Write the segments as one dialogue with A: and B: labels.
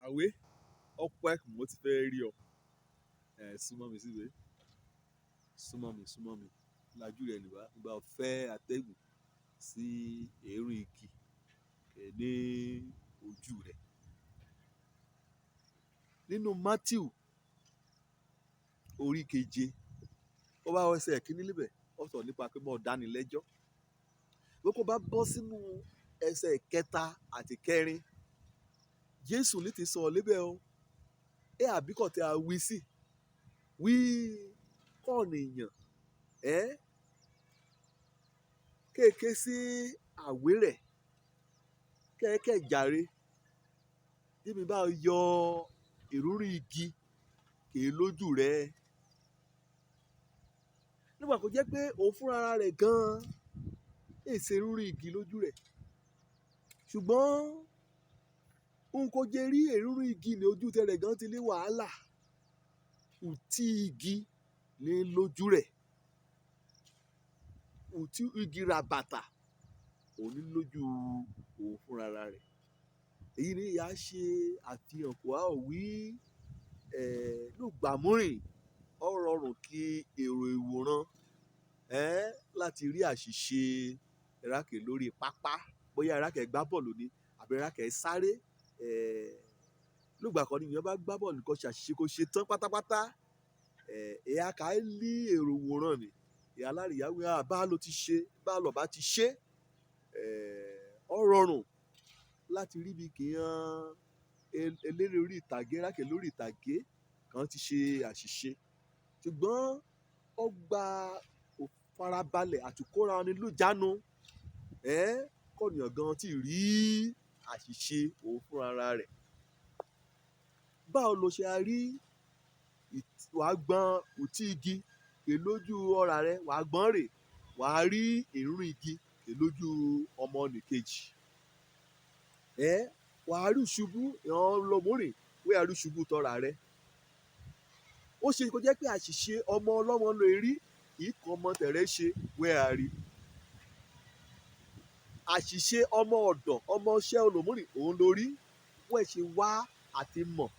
A: Àwé, ọpẹ́ mo ti fẹ́ rí ọ. Ẹ súnmọ́ mi síbí. Súnmọ́ mi, súnmọ́ mi. Lajú rẹ nìwá, nígbà ó fẹ́ atẹ́gùn sí èrú igi ní ojú rẹ. Nínú Matthew orí keje, ó bá ẹsẹ̀ kíní níbẹ̀, ó sọ nípa pé mọ́ dánilẹ́jọ́. Bí kò bá bọ́ sínú ẹsẹ̀ kẹta àti kẹrin, Jésù ní ti sọ níbẹ̀ o. Ẹ àbíkọ̀ tí a wí sí, wí kọ́ọ̀nìyàn, ẹ́ kéèké sí àwérẹ̀, kẹ́ẹ̀kẹ́ jàre. Bí mi bá yọ ìrúrí igi kè lójú rẹ. Nígbà kó jẹ́ pé òun fúnra rẹ̀ gan-an èsè ìrúrí igi lójú rẹ̀. Ṣùgbọ́n n kò jẹ́ rí èrúrí igi ní ojú tẹrẹ gan ti ní wàhálà. Ùtí igi ní lójú rẹ̀. Ùtí igi ràbàtà òun ní lójú òun fúnra rẹ̀. Èyí ni ìyá ṣe àfihàn kó a ò wí lùgbàmúrìn. Ó rọrùn kí èrò ìwòran láti rí àṣìṣe ìrákè lórí pápá. Bóyá ìrákè gbá bọ́ọ̀lù ni àbí ìrákè sáré. Lùgbà kan ni èèyàn bá gbá bọ́ọ̀lù kó ṣe àṣìṣe kó ṣe tán pátápátá. Ìyá ká lé èrò ìwòran ni. Ìyá alárìíyá wí, "À bá ló ti ṣe, bá lọ bá ti ṣe." Ó rọrùn láti rí bí kí èèyàn eléré orí ìtàgé rákè lórí ìtàgé kan ti ṣe àṣìṣe. Ṣùgbọ́n ó gba òfarabalẹ̀ àti kóra ẹni lójánu. Kọ́ọ̀nìyàn gan tí rí àṣìṣe òun fúnra rẹ̀. Báwo lo ṣe a rí wàá gbọn ùtí igi kè lójú ọ̀rà rẹ, wàá gbọ́n rè, wàá rí ìrún igi kè lójú ọmọnìkejì. Wàá rí ìṣubú ìran lọmúrìn, wíwá rí ìṣubú tọrà rẹ. Ó ṣe kó jẹ́ pé àṣìṣe ọmọ ọlọ́mọ ló rí, kì í kan ọmọ tẹ̀rẹ́ ṣe wíwá rí. Àṣìṣe ọmọ ọ̀dọ̀, ọmọ iṣẹ́ olòmúrìn òun ló rí. Wọ́n ṣe wá àti mọ̀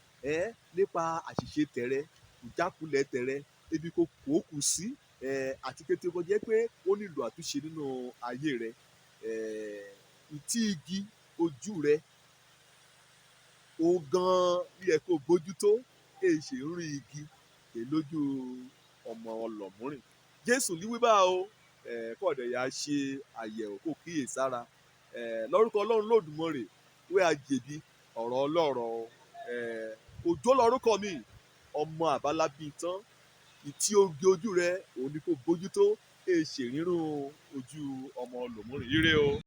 A: nípa àṣìṣe tẹ̀rẹ́, ìjákulẹ̀ tẹ̀rẹ́, ibi kó kù sí àti kété kó jẹ́ pé ó nílò àtúnṣe nínú ayé rẹ. Ìtí igi ojú rẹ, ó gan bí ẹ kó bójútó, èyí ṣe ń rí igi kè lójú ọmọ ọlọ́múrìn. Jésù ní wí bá o, kọ́ọ̀dẹ̀ yà ṣe àyẹ̀wò kó kíyèsára. Lórúkọ Ọlọ́run Olódùmarè, wí a jẹ̀bi ọ̀rọ̀ ọlọ́rọ̀. Òjó lórúkọ mi, ọmọ àbálábí tán. Ìtí oge ojú rẹ, òun ni kó bójútó, èyí ṣe rírun ojú ọmọ ọlọ́múrìn. Ire o.